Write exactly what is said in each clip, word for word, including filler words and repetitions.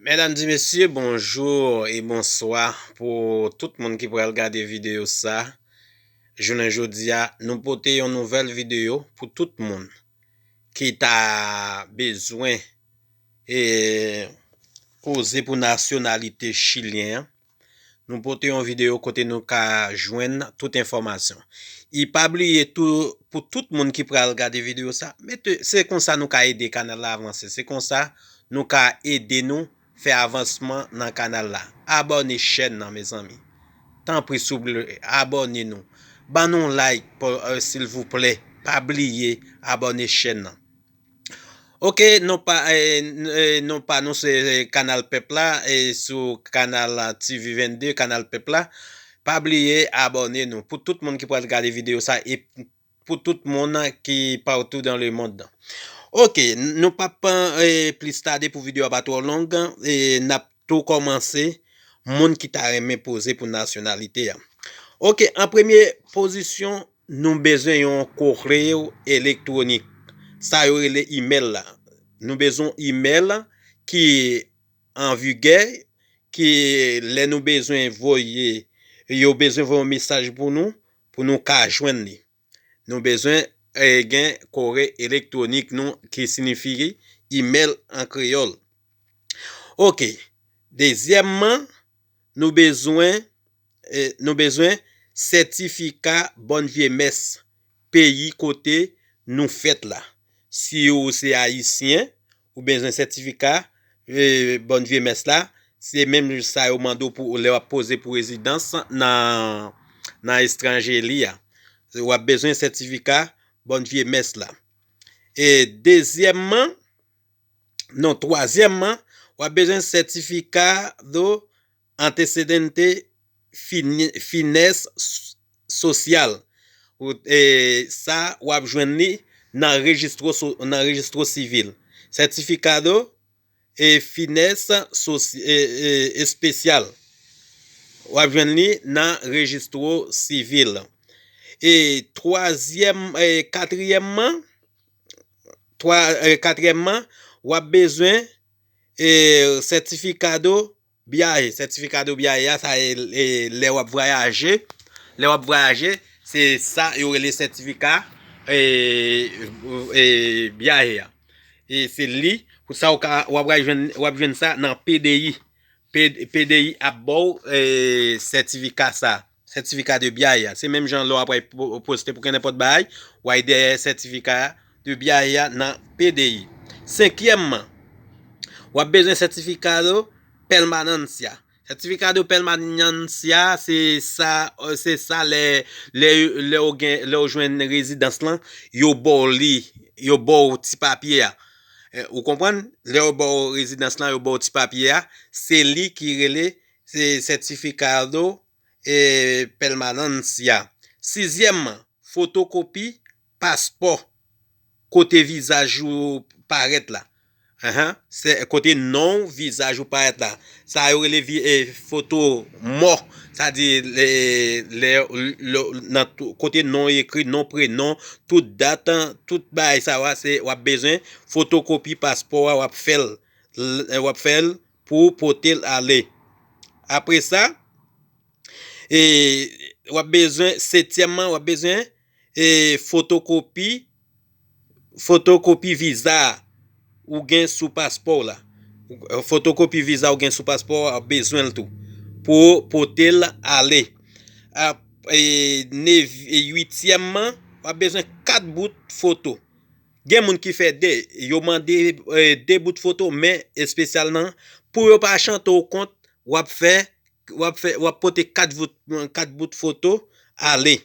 Medam e mesye, bonjou e bonswa pou tout moun ki pral gade videyo sa. Jounen jodi a, nou pote yon nouvèl videyo pou tout moun ki ta bezwen e poze pou nasyonalite chilyen an. Nou pote yon videyo kote nou ka jwenn tout enfòmasyon. E pa bliye tou, pou tout moun ki pral gade videyo sa, mete, se konsa nou ka ede kanal la avanse. Se konsa nou ka ede nou fè avansman nan kanal la. Abòne chèn nan, mezanmi. Tanpri, souple, abòne nou. Ban nou like, silvouplè. Pa bliye abòne chèn nan. Ok, non pa, eh, n- eh, non pa nou se, eh, Kanal Pèp la, eh, sou Kanal T V vennde, Kanal Pèp la. Pa bliye abòne nou. Pou tout moun ki pral gade videyo sa e pou tout moun ki partou dans le monde. Ok, n- nou p ap, eh, plis tade pou videyo a pa twò long. Eh, n ap tou kòmanse moun ki ta renmen poze pou nasyonalite a. Ok, an premye pozisyon, nou bezwen yon koreyo elektwonik. Sa yo rele imèl la. Nou bezwen imèl ki an vigè, ki lè nou bezwen voye, yo bezwen voye yon mesaj pou nou, pou nou ka jwenn li. Nou bezwen, eh, gen kore elektwonik nou ki sinifi imèl an kreyòl. Ok. Dezyèmman, nou bezwen, eh, nou bezwen sètifika Bonne Vieille Messe peyi kote nou fèt la. Si ou se ayisyen, ou bezwen sètifika, eh, Bonne Vieille Messe la, se menm sa yo mande w pou lè w ap poze pou rezidans nan, nan etranje li a. W ap bezwen sètifika Bonne Vieille Messe la. E dezyèmman, non, twazyèmman, w ap bezwen sètifika do antecedente fini- finesse s- social. Ou- e, sa, w ap jwenn li nan rejistro, so- nan rejistro sivil. Sètifika do e finesse soci- e, e, especial. W ap jwenn li nan rejistro sivil. E twazyèm, e katriyèmman, twa- e katriyèmman, w ap bezwen e sètifika do byaye. Sètifika do byaye a, sa e, e lè w ap vwayaje. Lè w ap vwayaje, se sa yo rele sètifika e, e byaye a. E se li, pou sa w ka, w ap jwenn, w ap jwenn sa nan P D I. P- P D I ap ba w, e, sètifika sa. Sètifika de byaye a. Se menm jan lè w ap po- poste pou kenenpòt bagay, w ay dèyè sètifika de byaye a nan P D I. Senkyèmman, w ap bezwen sètifika do pèlmanansya. Sètifika de pèlmanansya, se sa, se sa lè, lè, lè w gen, lè w jwenn rezidans lan, yo ba w li, yo ba w ti papye a. Eh, ou konprann? Lè yo ba w rezidans lan, yo ba w ti papye a, se li ki rele, se sètifika do e pèlmanansya. Sizyèmman, fotokopi paspò kote vizaj ou parèt la. Ahan, se kote non w, vizaj ou parèt la. Sa yo rele vi- e, foto mò. Sa di, lè, lè, lè, nan tou- kote non ekri, non, prenon, tout dat, tout bagay sa yo a, se w ap bezwen fotokopi paspò a, w ap fè l, l- w ap fè l pou w pote l ale. Apre sa, e, w ap bezwen, setyèmman, w ap bezwen e, fotokopi, fotokopi viza ou gen sou paspò w la. Fotokopi viza ou gen sou paspò w, w ap bezwen l tou pou w pote l ale. Ap- e, nev- e, uityèmman, w ap bezwen kat bout foto. Gen moun ki fè de, yo mande, e, de bout foto, men espesyalman, pou yo pa chante w kont, w ap fè, w ap fè, w ap pote kat bout, kat bout foto ale.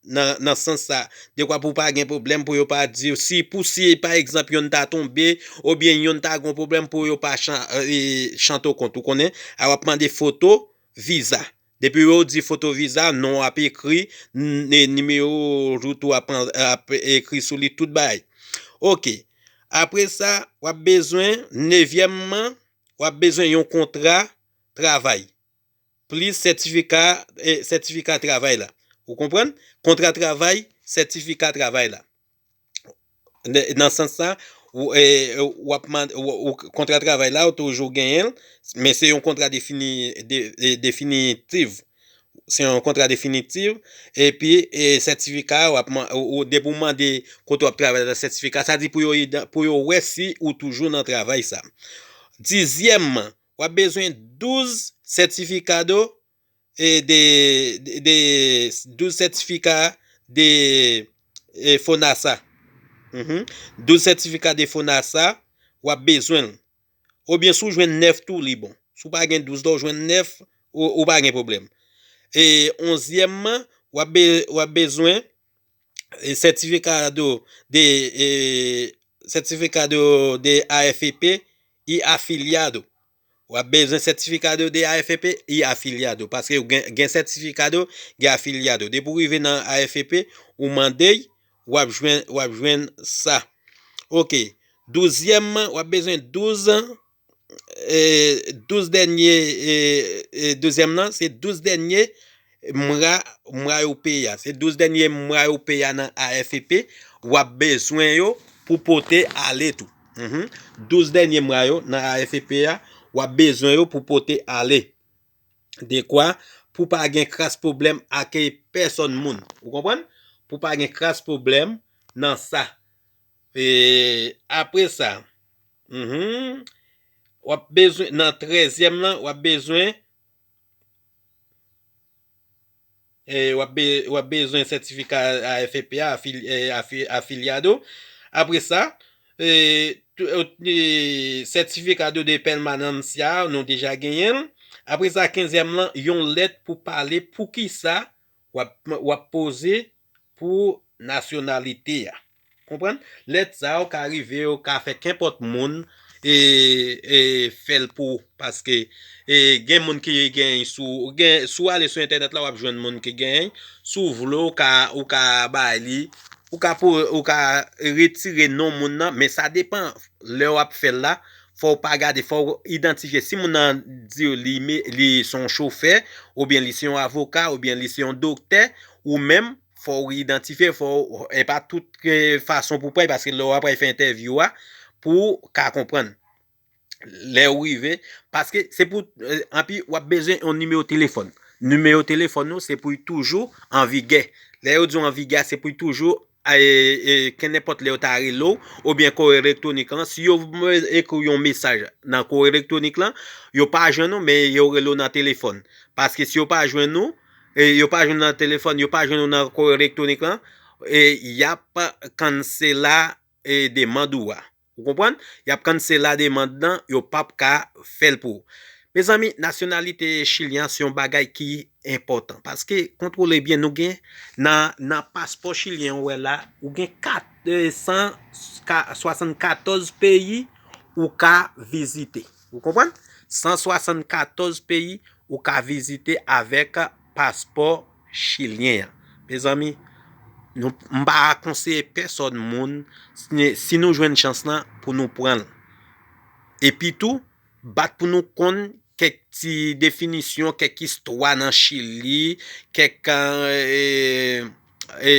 Nan, nan sans sa, dekwa pou pa gen pwoblèm, pou yo pa di, si pou si, pa egzanp, yonn ta tonbe, oubyen yonn ta gen pwoblèm, pou yo pa chan- e, chante w kont, ou konnen, a w ap mande foto viza. Depi yo di foto viza, non w ap ekri, n- e, nimewo wout ou ap, ap ekri sou li, tout bagay. Ok. Apre sa, w ap bezwen, nevyèmman, w ap bezwen yon kontra travay. Plis sètifika, e, sètifika travay la. Ou konprann? Kontra travay, sètifika travay la. Nan sans sa, ou, e, w ap mande, w, w, kontra travay la, ou toujou genyen l, men se yon kontra defini, de, e, definitif. Se yon kontra definitif, epi, e, sètifika, w ap man-, ou, ou, depi w mande kote w ap travay la, sètifika, sa di pou yo, ida-, pou yo wè si ou toujou nan travay sa. Dizyèmman, w ap bezwen douz sètifika do, e, de, de, de, douz sètifika de, e, FONASA. Mhm. Douz sètifika de FONASA, w ap bezwen l. Oubyen si w jwenn nèf tou, li bon. Si w pa gen douz la, w jwenn nèf, ou, ou pa gen pwoblèm. E onzyèmman, w ap be-, w ap bezwen, e, sètifika do de, e, sètifika do de A F P y afiliado. W ap bezwen sètifika do de A F P y afiliado, paske w gen, gen sètifika do, gen afiliado. Depi w rive nan A F P y, ou mande y, w ap jwenn, w ap jwenn sa. Ok. Douzyèmman, w ap bezwen douz, e, douz dènye, e, e, douzyèm nan, se douz dènye mwa, mwa yo peye a. Se douz dènye mwa yo peye a nan A F P y, w ap bezwen yo pou pote ale tou. Mhm. Douz dènye mwa yo nan A F P y a, w ap bezwen yo pou pote ale. Dekwa pou pa gen kras pwoblèm ak pèsòn moun. Ou konprann? Pou pa gen kras pwoblèm nan sa. E apre sa, mhm, w ap bezwen, nan trèzyèm lan, w ap bezwen, e, w ap be-, w ap bezwen sètifika A F P y a, afil-, e, afi-, afiliado. Apre sa, e, tou-, e, sètifika de, de pèmanansya, nou deja genyen l. Apre sa, kenzyèm lan, yon lèt pou pale poukisa w ap, w ap poze pou nasyonalite a. Konprann? Lèt sa yo ka rive, yo ka fè kenpòt moun, e, e, fè l pou ou. Paske, e, gen moun ki gen sou, gen, si w ale sou entènèt la, w ap jwenn moun ki gen. Si w vle, ou ka, ou ka bay li, ou ka pou, ou ka retire non moun nan, men sa depan lè w ap fè l la, fò w pa gade, fò w idantifye. Si moun nan di w li, me-, li se yon chofè, oubyen li se yon avoka, oubyen li se yon doktè, ou menm, fò w idantifye, fò w, e pa tout, e, fason pou pran, paske lè w ap fè entèvyou a, pou w ka konprann. Lè w rive, paske se pou, e, anpi, w ap bezwen yon nimewo telefòn. Nimewo telefòn ou, se pou l toujou an vigè. Lè yo di w an vigè, se pou l toujou, e, e, kenenpòt lè yo ta rele w, oubyen kore elektwonik lan. Si yo ekri w yon mesaj nan kore elektwonik lan, yo pa jwenn ou, men yo rele w nan telefòn. Paske si yo pa jwenn ou, e, yo pa jwenn nan telefòn, yo pa jwenn ou nan kore elektwonik lan, e, y ap kansela, e, demann ou a. Ou konprann? Y ap kansela demann nan, yo p ap ka fè l pou ou. Mezanmi, nasyonalite chilyen an se yon bagay ki enpòtan. Paske, kontwole byen, nou gen nan, nan paspò chilyen ou wè la, ou gen kat, e, san swasannkatòz peyi ou ka vizite. Ou konprann? San swasannkatòz peyi ou ka vizite avèk paspò chilyen an. Mezanmi, nou, m pa konseye pèsòn moun, si, si nou jwenn chans lan, pou nou pran l. Epi tou, bat pou nou konn kèk ti definisyon, kèk istwa nan Chili, kèk, e, e,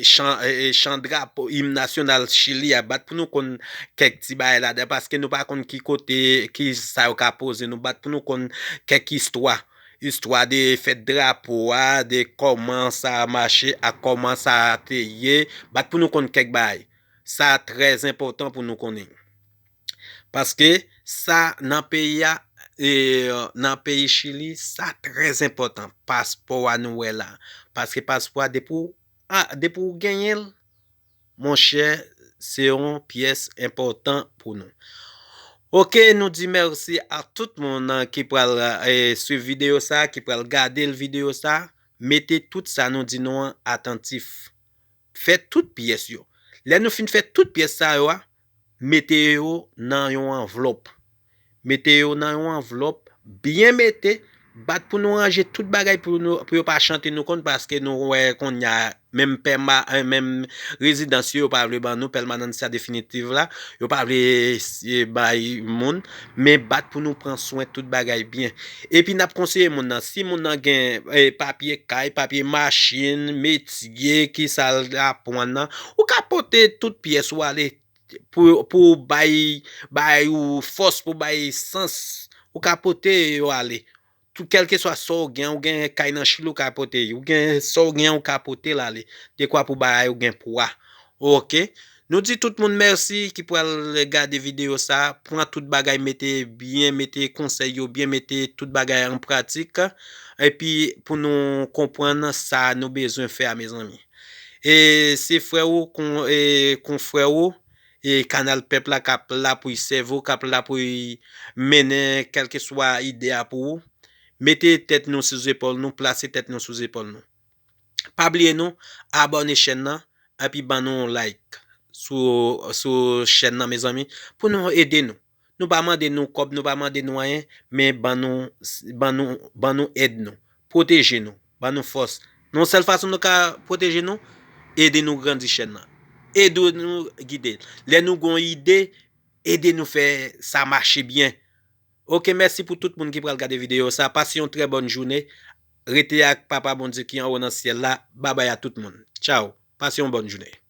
chan, e, chan drapo, im nasyonal Chili a, bat pou nou konn kèk ti bagay ladan, paske nou pa konn ki kote, ki sa yo ka poze, nou bat pou nou konn kèk istwa. Istwa de fèt drapo a, de kòman sa mache ak kòman sa te ye, bat pou nou konn kèk bagay. Sa trè enpòtan pou nou konnen. Paske sa nan peyi a, e, nan peyi Chili, sa trè enpòtan. Paspò a nou wè la. Paske paspò a depi w, a, depi w genyen l, monchè, se yon pyès enpòtan pou nou. Ok, nou di mèsi a tout moun, a, ki pral, e, swiv videyo sa, ki pral gade l videyo sa. Mete tout sa nou di nou an atantif. Fè tout pyès yo. Lè nou fin fè tout pyès sa yo a, mete yo nan yon anvlòp. Mete yo nan yon anvlòp, byen mete, bat pou nou ranje tout bagay pou nou, pou yo pa chante nou konn, paske nou wè kounye a, menm pèma-, e, menm rezidans yo, yo pa vle ban nou, pèmanansya definitif la, yo pa vle, e, bay moun, men bat pou nou pran swen tout bagay byen. Epi n ap konseye moun nan, si moun nan gen, e, papye kay, papye machin, metye, ki sa l aprann nan, ou ka pote tout pyès ou ale, pou, pou bay, bay ou fòs, pou bay sans, ou ka pote yo ale. Tout, kèlkeswa sa w gen, ou gen kay nan Chili, ou ka pote, ou gen sa w gen, ou ka pote l ale. Dekwa pou bagay ou gen pwa. Ok. Nou di tout moun mèsi ki pral gade videyo sa. Pran tout bagay, mete byen, mete konsèy yo byen, mete tout bagay an pratik. Epi pou nou konprann sa nou bezwen fè a, mezanmi. E se frè ou, kon, e konfrè ou, e Kanal Pèp la k ap la pou y sèvi w, k ap la pou y mennen kèlkeswa ide a pou ou. Mete tèt nou sou zepòl nou, plase tèt nou sou zepòl nou. Pa bliye nou abòne chèn nan, epi ban nou like sou, sou chèn nan, mezanmi, pou nou ede nou. Nou pa mande nou kòb, nou pa mande nou anyen, men ban nou, ban nou, ban nou èd nou. Pwoteje nou, ban nou fòs. Yon sèl fason nou ka pwoteje nou, ede nou grandi chèn nan. Ede nou gide. Lè nou gon ide, ede nou fè sa mache byen. Ok, mèsi pou tout moun ki pral gade videyo sa. Pase yon trè bòn jounen. Rete ak Papa Bondye ki anwo nan syèl la. Babay a tout moun. Tchaw. Pase yon bòn jounen.